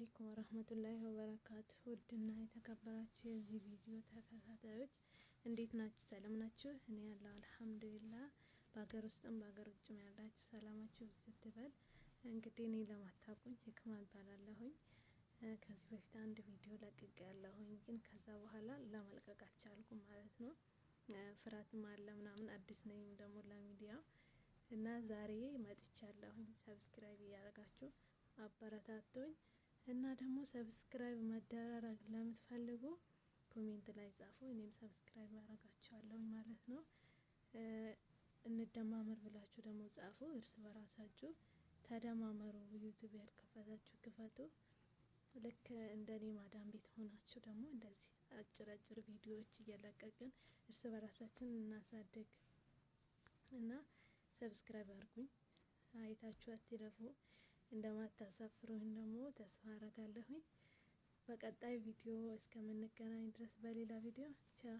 አለይኩም ወረህመቱላሂ ወበረካቱ። ውድና የተከበራችሁ የዚህ ቪዲዮ ተከታታዮች እንዴት ናችሁ? ሰላም ናችሁ? እኔ ያለው አልሐምዱሊላህ። በሀገር ውስጥም በሀገር ውጭም ያላችሁ ሰላማችሁ ብዝት ይበል። እንግዲህ እኔ ለማታውቁኝ ህክማ እባላለሁኝ። ከዚህ በፊት አንድ ቪዲዮ ለቅቄ ያለሁኝ ግን ከዛ በኋላ ለመልቀቅ አልቻልኩም ማለት ነው። ፍርሃትም አለ ምናምን፣ አዲስ ነኝ ደግሞ ለሚዲያ እና ዛሬ መጥቻለሁኝ። Subscribe እያደረጋችሁ አበረታቱኝ እና ደግሞ subscribe መደራረግ ለምትፈልጉ comment ላይ ጻፉ። እኔም subscribe አረጋችኋለሁኝ ማለት ነው። እንደማመር ብላችሁ ደግሞ ጻፉ። እርስ በራሳችሁ ተደማመሩ። YouTube ያልከፈታችሁ ክፈቱ። ልክ እንደኔ ማዳም ቤት ሆናችሁ ደግሞ እንደዚህ አጭር አጭር ቪዲዮዎች እየለቀቅን እርስ በራሳችን እናሳድግ እና subscribe አድርጉኝ። አይታችሁ አትለፉ። እንደማታሳፍሩኝ ደግሞ ተስፋ አረጋለሁኝ። በቀጣይ ቪዲዮ እስከምንገናኝ ድረስ በሌላ ቪዲዮ ቻው።